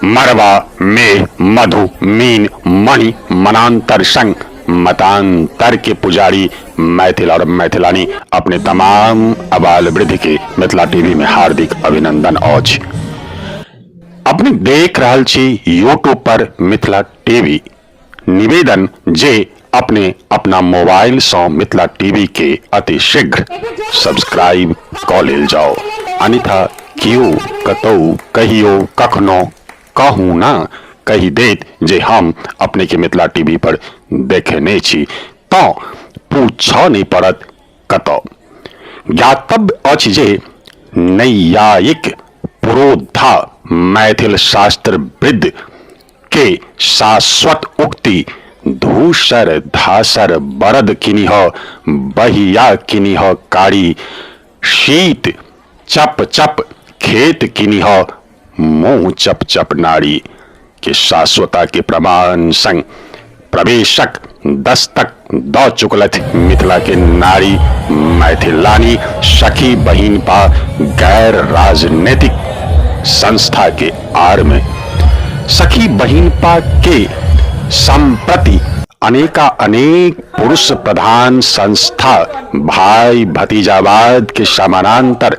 मरबा मेह मधु मीन मणि मनांतर संग मतांतर के पुजारी मैथिल और मैथिलानी अपने तमाम अबाल वृद्ध के मिथिला टीवी में हार्दिक अभिनंदन अछि। अपने देख रहल छी यूट्यूब पर मिथिला टीवी। निवेदन जे अपने अपना मोबाइल सँ मिथिला टीवी के अति शीघ्र सब्सक्राइब क लेल जाओ, अन्यथा कियो कतौ कहियो कखनो कहू ना कहि देत जे हम अपने के मिथिला टीवी पर देखेने छी तँ पूछऽ नहि पड़त कतऽ। ज्ञातव्य अछि जे नैयायिक पुरोधा मैथिल शास्त्रविद के शाश्वत उक्ति धूसर धासर बरद किनिह बहिया किनिह कारी शीत चप चप खेत किनिह मुँह चप चप नारी के शाश्वता के प्रमाण संग प्रवेशक दस्तक द चुकलथि मिथिला के नारी मैथिलानी सखी बहिनपा गैर राजनीतिक संस्था के आड़ में सखी बहिनपा के संप्रति अनेका अनेक पुरुष प्रधान संस्था भाई भतीजावाद के समानांतर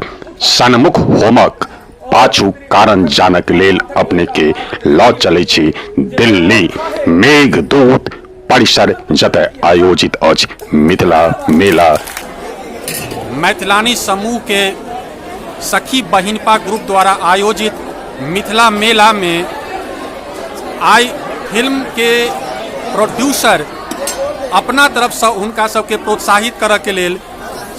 सन्मुख होमक पाछू कारण जानक लेल अपने के लऽ चलै छी दिल्ली मेघदूत परिसर जतय आयोजित अछि मिथिला मेला। मैथिलानी समूह के सखी बहिनपा ग्रुप द्वारा आयोजित मिथिला मेला में आई फिल्म के प्रोड्यूसर अपना तरफ से हुनका सबके प्रोत्साहित करऽ के लेल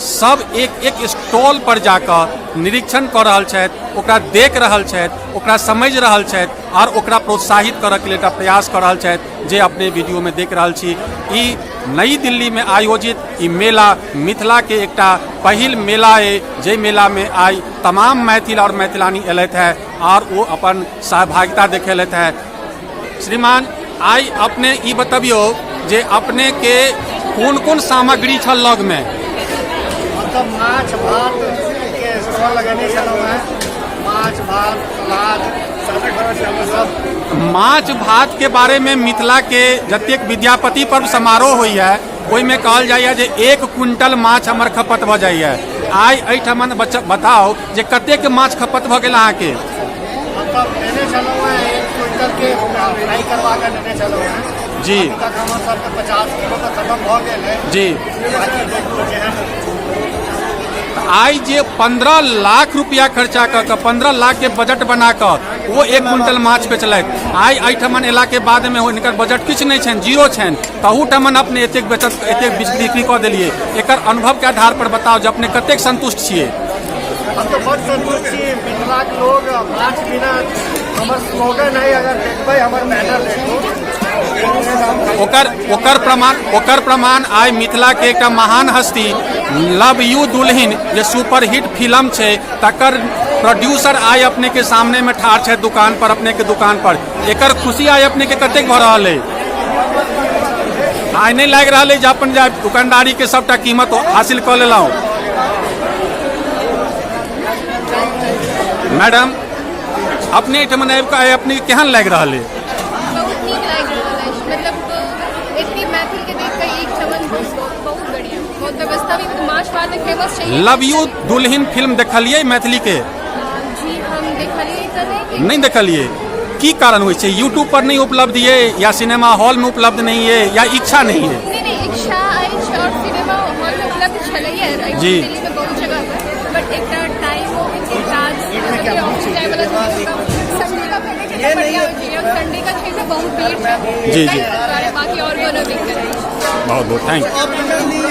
सब एक एक स्टॉल पर जाकऽ निरीक्षण कऽ रहल छथि, ओकरा देख रहल छथि, ओकरा समझि रहल छथि आओर ओकरा प्रोत्साहित करऽके लेल एकटा प्रयास कऽ रहल छथि जे अपने वीडियोमे देख रहल छी। ई नई दिल्लीमे आयोजित ई मेला मिथिलाके एकटा पहिल मेला अइ जाहि मेलामे आइ तमाम मैथिल आओर मैथिलानी एलथि हेँ आओर ओ अपन सहभागिता देखेलथि हेँ। श्रीमान आइ अपने ई बतबियौ जे अपने के कोन कोन सामग्री छल लग में? मतलब माछ भात के स्टॉल लगेने छलहुँ हेँ। माछ भात सलाद सब। माछ भात के बारे में मिथिला के जतेक विद्यापति पर्व समारोह होइए ओहिमे कहल जाइए जे 1 क्विंटल माछ हमर खपत भऽ जाइए। आइ एहिठमन बताउ जे कतेक माछ खपत भऽ गेल अहाँके? मतलब लेने छलहुँ हेँ 1 क्विंटल के फ्राई करवा के लेने छलहुँ हेँ जी। अभी तक हमर सबके 50 किलो तऽ खत्म भऽ गेल है। जी। बाकी देखू जेहन। आइ जे 15 लाख रुपया खर्चा कऽ कऽ 15 लाख के बजट बना कऽ ओ 1 क्विंटल माछ बेचलथि, आइ एहिठमन एलाके बादमे हुनकर बजट किछु नहि छनि, जीरो छनि, तहूठमन अपने एतेक बेचत एतेक बिक्री कऽ देलियै, एकर अनुभवके आधार पर बताउ जे अपने कतेक संतुष्ट छियै? हम तऽ बड संतुष्ट छी। मिथिलाके लोग माछ बिना हमर स्लोगन है, अगर देखबै हमर बैनर देखू। ओकर प्रमाण आइ मिथिला के एकटा महान हस्ती लव you दुल्हिन जे सुपरहिट फिल्म छै तकर प्रोड्यूसर आइ अपने के सामने में ठाढ़ छै दुकान पर, अपने के दुकान पर। एकर खुशी आइ अपने के कतेक भऽ रहल है? आइ नहि लागि रहल है जे अपन जे दुकानदारी के सबटा कीमत हासिल कऽ लेलहुँ? मैडम अपने एहिठाम आबि कऽ आइ अपने केहन लागि रहल है? बहुत नीक लागि रहल अछि। मतलब एतनी मैथिल के देख कऽ एक चमन बहुत बहुत बढ़िया, बहुत व्यवस्था भी, मतलब माछ भात फेमस छै। लव you दुल्हिन फिल्म देखलियै मैथिली के? जी हम देखलियै तऽ नहि। नहि देखलियै, की कारण होइ छै? यूट्यूब पर नहि उपलब्ध ये या सिनेमा हॉल में उपलब्ध नहीं ये या इच्छा नहीं है? नहीं नहीं, इच्छा अछि और सिनेमा हॉल में उपलब्ध छलैये जी। दिल्ली में बहुत जगह पर, बट एकटा टाइम के काज ऑफिस जाय वाला संडे का भेटै छै तऽ बढ़िया होइ छै, संडे का छै तऽ बहुत भीड़ छै। जी, जी। ताहि दुआरे बाकी और कोनो दिक्कत नहि छै। बहुत बहुत thank you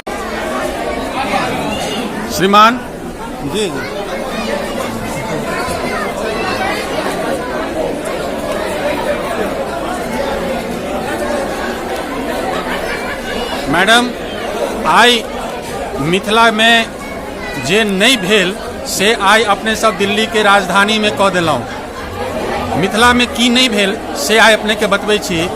श्रीमान। जी जी। मैडम आइ मिथिला में जे नहि भेल से आइ अपने सब दिल्ली के राजधानी में कऽ देलहुँ। मिथिला में की नहि भेल से आइ अपने के बतबै छी।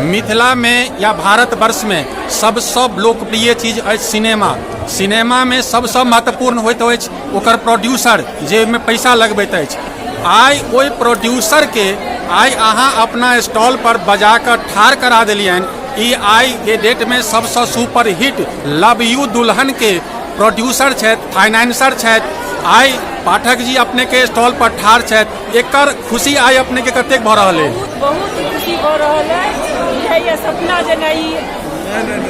मिथिला में या भारतवर्ष में सबसँ लोकप्रिय चीज अछि सिनेमा। सिनेमा में सबसँ महत्वपूर्ण होइत अछि ओकर प्रोड्यूसर जे ओहिमे पैसा लगबैत अछि। आइ ओहि प्रोड्यूसरके आइ अहाँ अपना स्टॉल पर बजा कऽ ठाढ़ करा देलियनि। ई आइ के डेटमे सबसँ सुपर हिट लव यू दुल्हन के प्रोड्यूसर छथि, फाइनेंसर छथि। आइ पाठक जी अपने के स्टॉल पर ठाढ़ छथि, एकर खुशी आइ अपने के कतेक भऽ रहल अइ? बहुत बहुत खुशी भऽ रहल अइ। बुझाइए सपना जेना ई।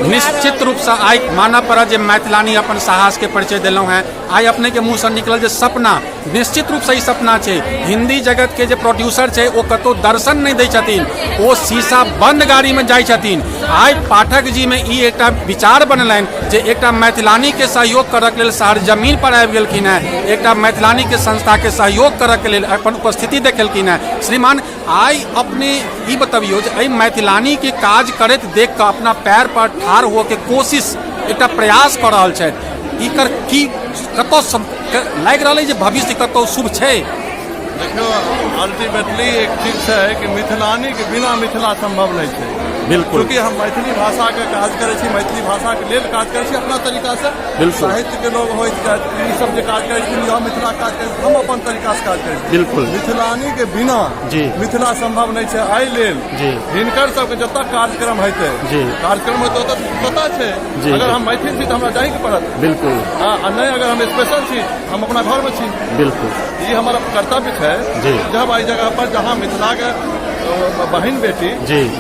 निश्चित रूपसँ आइ मानऽ पड़त जे मैथिलानी अपन साहसके परिचय देलहुँ हेँ। आइ अपनेके मुँहसँ निकलल जे सपना, निश्चित रूपसँ ई सपना छै। हिंदी जगतके जे प्रोड्यूसर छै ओ कतहु दर्शन नहि दै छथिन, ओ शीशा बन्द गाड़ीमे जाइ छथिन। आइ पाठक जीमे ई एकटा विचार बनलनि जे एकटा मैथिलानीके सहयोग करऽके लेल शहर जमीन पर आबि गेलखिन हेँ, एकटा मैथिलानीके संस्थाके सहयोग करऽके लेल अपन उपस्थिति देखेलखिन हेँ। श्रीमान, आइ अपने ई बतबियौ जे एहि मैथिलानीके काज करैत देख कऽ अपना पैर पर ठाढ़ हुअके कोशिश एकटा प्रयास कऽ रहल छथि, एकर की कतऽ लागि रहल अइ जे भविष्य कतौ शुभ छै? देखियौ, अल्टीमेटली एक चीज छै कि मिथिलानीके बिना मिथिला सम्भव नहि छै। बिल्कुल। चूँकि हम मैथिली भाषाके काज करै छी, मैथिली भाषाके लेल काज करै छी अपना तरीकासँ। साहित्य के लोग होइत ई सब जे काज करै छथिन, हम मिथिला काज करै छी, हम अपन तरीका से काज करै छी। मिथिलानी के बिना मिथिला संभव नहि छै। एहि लेल हिनकर सबके जतऽ कार्यक्रम हेतै, कार्यक्रम हेतै ओतऽ पता छै, अगर हम मैथिल छी तऽ हमरा जाइके पड़त। हँ, आ नहि अगर हम स्पेशल छी, हम अपना घरमे छी। ई हमर कर्तव्य छै जब एहि जगह पर जहाँ मिथिलाके बहिन बेटी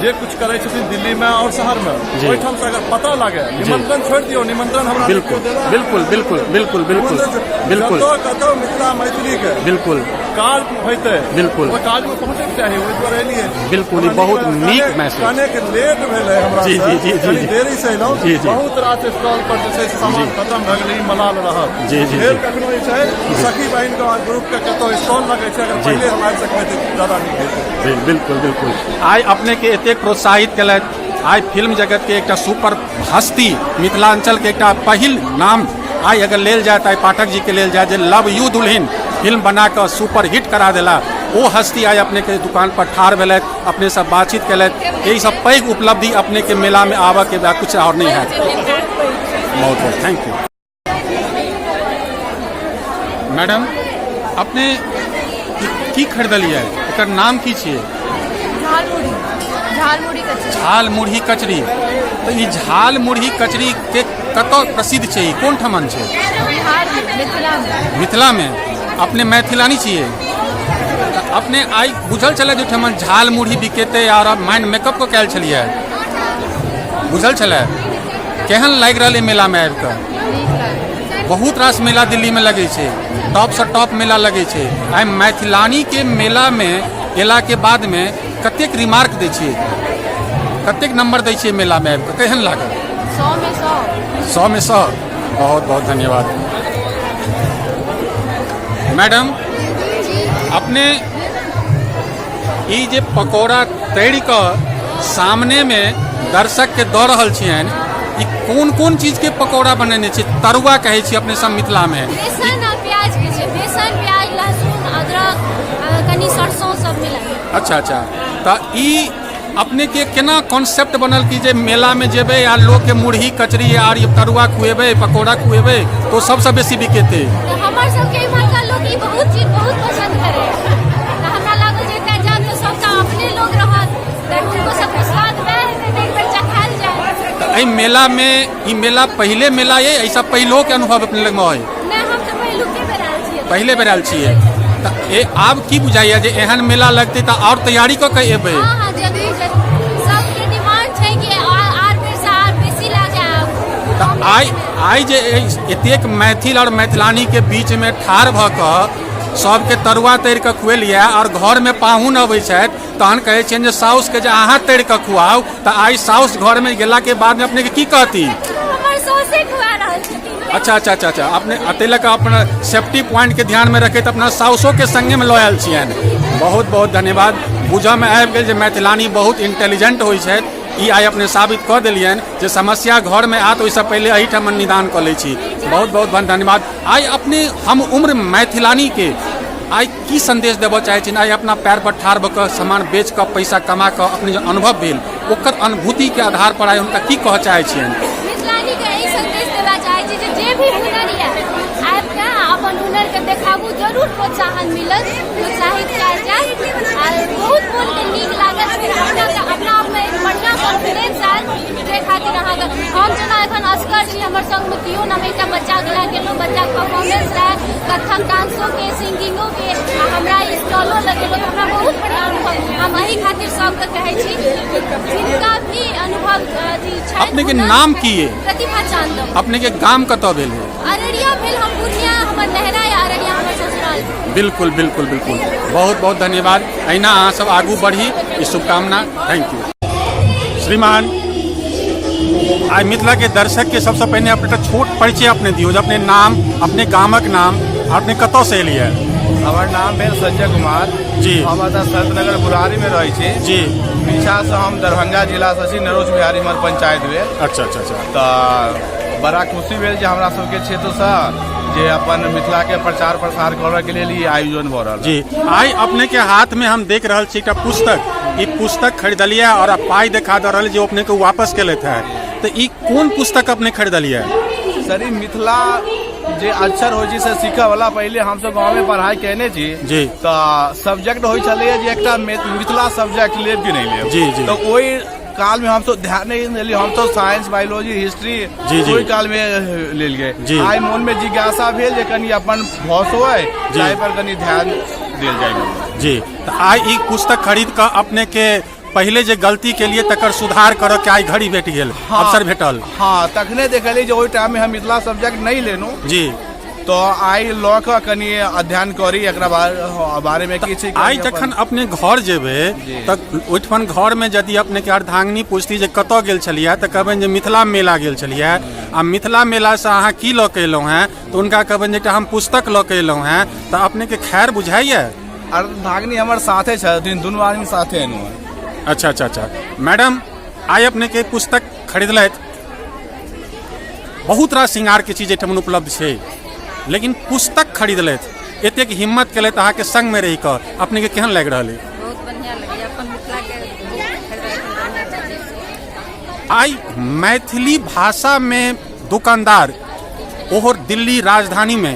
जे कुछ करै छथिन दिल्ली में और शहर में, ओहिठाम से अगर पता लागे, निमंत्रण छोड़ि दियौ, निमंत्रण हमरा बिल्कुल बिल्कुल बिल्कुल बिल्कुल बिल्कुल जतऽ कतौ मिथिला मैथिली के काज होइतै, ओहि काज में पहुँचैके चाही, ओहि दुआरे एलियै। बिल्कुल, ई बहुत नीक मैसेज। कनेक लेट भेलै हमरा, कनी देरी से एलहुँ। बहुत रास स्टॉल पर जे छै से सामान खत्म भए गेलै, ई मलाल रहत। जी जी फेर कखनो जे छै सखी बहिन के ग्रुप के कतौ स्टॉल लगै छै, अगर पहिले हम आबि सकबै तऽ ज्यादा नीक हेतै। बिल्कुल बिल्कुल। आइ अपने के एतेक प्रोत्साहित केलथि, आइ फिल्म जगत के एकटा सुपर हस्ती, मिथिलांचल के एकटा पहिल नाम आइ अगर लेल जाय तऽ आइ पाठक जी के लेल जाय, जे लव यू दुल्हिन फिल्म बना कऽ सुपर हिट करा देला, ओ हस्ती आइ अपने के दुकान पर ठाढ़ भेलथि, अपने सब बातचीत केलथि। यही सब पैघ उपलब्धि अपने के मेला में आबऽ के बाद कुछ और नहीं है। बहुत बहुत thank you madam. अपने की खरीदलियै, एकर नाम की छियै? झालमुड़ी, झालमुड़ी कचरी। झाल मुरही कचरी। तऽ ई झाल मुरही कचरी के कतऽ प्रसिद्ध छै, ई कोन ठमन छै? बिहारमे, मिथिलामे। मिथिलामे। अपने मैथिलानी छियै तऽ अपने आइ बुझल छलै जे ओहिठमन झाल मुरही बिकेतै आओर माइंड मेकअप कऽ कयल छलियै, बुझल छलै? केहन लागि रहल अइ मेलामे आबि कऽ? नीक लागल। बहुत रास मेला दिल्लीमे लगै छै, टॉपसँ टॉप मेला लगै छै। आइ मैथिलानीके मेलामे एलाके बादमे कतेक रिमार्क दै छियै, कतेक नंबर दै छियै मेलामे आबि कऽ, केहन लागल? 100 में 100। 100 में 100। बहुत बहुत धन्यवाद मैडम। अपने ई जे पकौड़ा तैर कऽ सामनेमे दर्शकके दऽ रहल छियनि, ई कोन कोन चीजके पकौड़ा बनेने छी? तरुआ कहै छी अपने सब मिथिलामे। बेसन आ प्याज के छै। बेसन, प्याज, लहसुन, अदरक, कनि सरसों सब मिला के। अच्छा, तऽ ई अपने के केना कॉन्सेप्ट बनल कि जे मेलामे जेबै आ लोकके मुरही कचरी आर ई तरुआ खुएबै, पकौड़ा खुएबै तऽ ओ सबसँ बेसी बिकेतै? तऽ हमर सबके इम्हरका लोक ई बहुत चीज बहुत पसंद करैया, तऽ हमरा लागल जे एतऽ जायब तऽ सबटा अपने लोक रहत, तऽ हुनको सबके स्वाद वएह हेतै, तऽ एक बेर चखायल जाय। तऽ एहि मेलामे, ई मेला पहिले मेला अइ, एहिसँ पहिलोके अनुभव अपने लगमे अइ? नहि, हम तऽ पहिलुके बेर आयल छियै। पहिले बेर आयल छियै। तऽ आब की बुझाइया जे एहन मेला लगतै तऽ आओर तैयारी कऽ के एबै? हँ, जरूर जरूर। सबके डिमांड छै कि आर बेर से आर बेसी लए जायब। तऽ आइ जे एतेक मैथिल आओर मैथिलानीके बीचमे ठाढ़ भऽ कऽ सबके तरुआ तरि कऽ खुएलियै, आओर घरमे पाहुन अबै छथि तहन कहै छियनि जे साउसके जे अहाँ तरि कऽ खुआउ, तऽ आइ साउस घरमे गेलाके बादमे अपनेके की कहती? हमर साउसे खुआ रहल छथिन। अच्छा, अपने अते लऽ कऽ अपना सेफ्टी पॉइंटके ध्यानमे रखैत अपना साउसोके संगेमे लऽ आयल छियनि। बहुत बहुत धन्यवाद। बुझऽमे आबि गेल जे मैथिलानी बहुत इंटेलिजेंट होइ छथि। ई आइ अपने साबित कऽ देलियनि जे समस्या घरमे आयत ओहिसँ पहिले एहिठाम निदान कऽ लै छी। बहुत बहुत धन्यवाद। आइ अपने हम उम्र मैथिलानीके आइ की संदेश देबऽ चाहै छियनि? आइ अपना पैर पर ठाढ़ भऽ कऽ सामान बेच कऽ पैसा कमा कऽ अपने जे अनुभव भेल ओकर अनुभूतिके आधार पर आइ हुनका की कहऽ चाहै छियनि? मिथिलानीके एहि संदेश देबा चाहै छी जे जे भी हुनर यऽ, आबि कऽ अपन हुनरके देखाउ। आबू, जरूर प्रोत्साहन मिलत, प्रोत्साहित कयल जायत आ बहुत मोनके नीक लागत। फेर अपना अपना आपमे एक बढ़िआँ कॉन्फिडेंस आयल, जाहि खातिर अहाँके हम जेना एखन असगर छी, हमर संगमे केओ नहि, हम एकटा बच्चाके लए गेलहुँ। बच्चाके परफॉर्मेंस रहए कथक डांसोके, सिंगिंगोके आ हमरा स्टॉलो लगेलहुँ, तऽ हमरा बहुत बढ़िआँ अनुभव। हम एहि खातिर सबके कहै छी कि जिनका भी अनुभव अथी छनि। अपनेके हुनर नाम की ये? प्रतिभा चांदम। अपनेके गाम कतऽ भेल है? अररिया भेल। हम पूर्णिया हमर नैहरा या अररिया हमर ससुराल। बिल्कुल बिल्कुल बिल्कुल, बहुत बहुत धन्यवाद। अहिना अहाँ सब आगू बढ़ी, ई शुभकामना। Thank you. श्रीमान, आइ मिथिला के दर्शक के सबसे पहिने अपने एकटा छोट परिचय अपने दियौ, जे अपने नाम, अपने गामक नाम, अपने कतऽ से एलियै? हमर नाम भेल संजय कुमार। हम एतऽ संतनगर बुरारी में रहै छी। पीछा से हम दरभंगा जिला से छी, नरोज बिहारी हमर पंचायत भेल। अच्छा अच्छा अच्छा तऽ बड़ा खुशी भेल जे हमरा सबके क्षेत्रसँ जे अपन मिथिला के प्रचार प्रसार करऽ के लेल ई आयोजन भऽ रहल। जी, आइ अपने के हाथ में हम देख रहल छी एकटा पुस्तक। ई पुस्तक खरीदलियै और पाइ देखा दऽ रहल जे अपने के वापस केलथि है, तऽ ई कोन पुस्तक अपने खरीदलियै? सर, ई मिथिला जे अक्षर होइ छै से सीखऽ वाला। पहिले हमसब गाँव में पढ़ाई केने छी। तऽ सब्जेक्ट होइ छलैया जे एकटा मिथिला सब्जेक्ट लेब कि नहि लेब। जी, जी। तऽ ओहि काल में हमसब ध्यान नहीं देली, हमसब साइंस, बायोलॉजी, हिस्ट्री जी, जी। ओहि काल में लेल गए। आइ मन में जिज्ञासा भेल जे कनि अपन भाषो अइ, ताहि पर कनि ध्यान देल जाय। जी, तऽ आइ ई पुस्तक खरीद कऽ अपने के पहिले जे गलती के लिए तकर सुधार करऽ के आइ घड़ी भेट गेल, अवसर भेटल। हाँ, तखने देखलियै जे ओहि टाइम में हम मिथिला सब्जेक्ट नहीं लेलहुँ। तऽ आइ लऽ कऽ कनि अध्ययन करी एकरा बारे में की छै। आइ जखन अपने घर जेबै तऽ ओहिठमन घरमे यदि अपनेके अर्धांगिनी पुछती जे कतऽ गेल छलियै, तऽ कहबनि जे मिथिला मेला गेल छलियै आ मिथिला मेलासँ अहाँ की लऽ कऽ एलहुँ हेँ, तऽ हुनका कहबनि जे एकटा हम पुस्तक लऽ कऽ एलहुँ हेँ, तऽ अपनेके खैर बुझाइए? अर्धांगिनी हमर साथे छथिन, दुनू आदमी साथे एलहुँ हेँ। अच्छा अच्छा अच्छा मैडम, आइ अपनेके पुस्तक खरीदलथि, बहुत रास श्रृंगारके चीज एहिठाम उपलब्ध छै, लेकिन पुस्तक खरीदलथि, एतेक हिम्मत केलथि अहाँके संगमे रहि कऽ, अपनेके केहन लागि रहल अइ? बहुत बढ़िआँ लगैए, अपन मिथिलाके खरीदलखिन। आइ मैथिली भाषामे दुकानदार, ओहो दिल्ली राजधानीमे,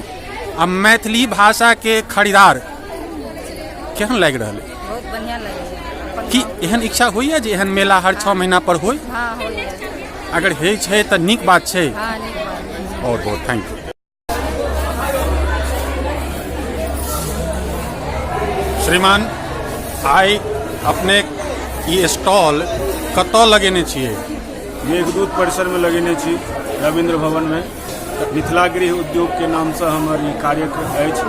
आ मैथिली भाषाके खरीदार, केहन लागि रहल अइ? बहुत बढ़िआँ लगैए। की एहन इच्छा होइए जे एहन मेला हर 6 महीना पर होइ? हँ, होइए। अगर होइ छै तऽ नीक बात छै। हँ, नीक बात। बहुत बहुत thank you. श्रीमान, आइ अपने ई स्टॉल कतऽ लगेने छियै? मेघदूत परिसरमे लगेने छी, रविन्द्र भवनमे। मिथिला गृह उद्योगके नामसँ हमर ई कार्यक्रम अछि।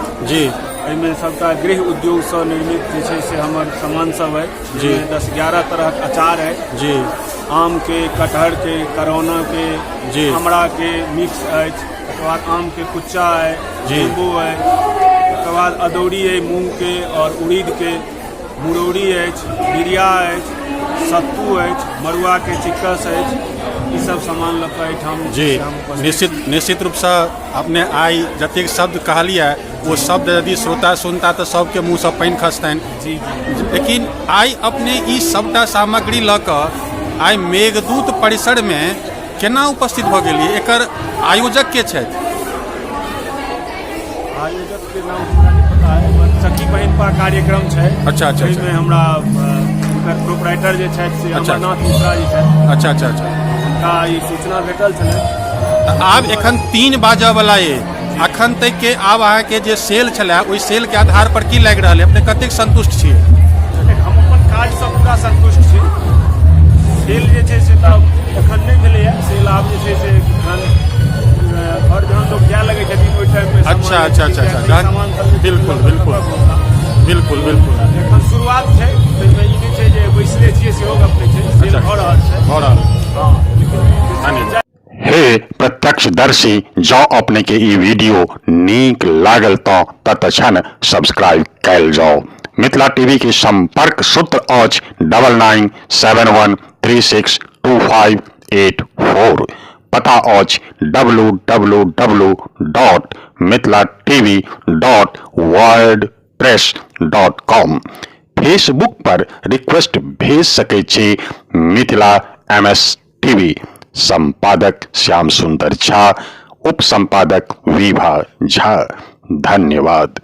एहिमे सबटा गृह उद्योगसँ निर्मित जे छै से हमर सामान सब अछि। 10-11 तरहक अचार अछि। आमके, कटहरके, करौनाके, आमराके मिक्स अछि। तकर बाद आमके कुच्चा अइ, नींबू अइ, तकर बाद अदौरी अइ मूँगके आओर उड़ीदके, मुरौरी अछि, बिरिया अछि, सत्तू अछि, मड़ुआके चिक्कस अछि। ई सब सामान लऽ कऽ एहिठाम हम उपस्थित। निश्चित रूपसँ अपने आइ जतेक शब्द कहलियै, ओ शब्द यदि श्रोता सुनता तऽ सबके मुँहसँ पानि खसतनि। जी जी लेकिन आइ अपने ई सबटा सामग्री लऽ कऽ आइ मेघदूत परिसरमे केना उपस्थित भऽ गेलियै? एकर आयोजक के छथि? आयोजक के नाम हमरा नहि पता है, पर सखी बहिनपा कार्यक्रम छै। अच्छा, अच्छा, ओहिमे हमरा हुनकर प्रोपराइटर जे छथि से अमरनाथ मिश्रा जी छथि। अच्छा अच्छा अच्छा हुनका ई सूचना भेटल छलै। तऽ आब एखन 3 बाजऽ वाला अइ, अखन तक के आब अहाँके जे सेल छलै, ओहि सेल के आधार पर की लागि रहल है? अपने कतेक संतुष्ट छियै? हम अपन काजसँ पूरा संतुष्ट छी। सेल जे छै से तऽ एखन नहि भेलैए। सेल आब जे छै से जहन घर जहन लोक जाय लगै छथिन, ओहि टाइममे अच्छा अच्छा अच्छा अच्छा सामान सब जे छै बिल्कुल से बिल्कुल खतम। बिल्कुल बिल्कुल एखन शुरुआत छै, ताहिमे ई नहि छै जे बैसले छियै, सेहो गप नहि छै। सेल भऽ रहल छै। भऽ रहल। हँ, लेकिन धन्यवाद। हे प्रत्यक्षदर्शी, जँ अपने के ई वीडियो नीक लागल तऽ तत्क्षण सब्सक्राइब कयल जाउ। मिथिला टीवी के संपर्क सूत्र अछि 9971362584। पता अछि W W W dot Mithila TV dot word press dot com. Facebook पर रिक्वेस्ट भेज सकै छी मिथिला एम एस टीवी। संपादक श्याम सुंदर झा, उप संपादक विभा झा। धन्यवाद।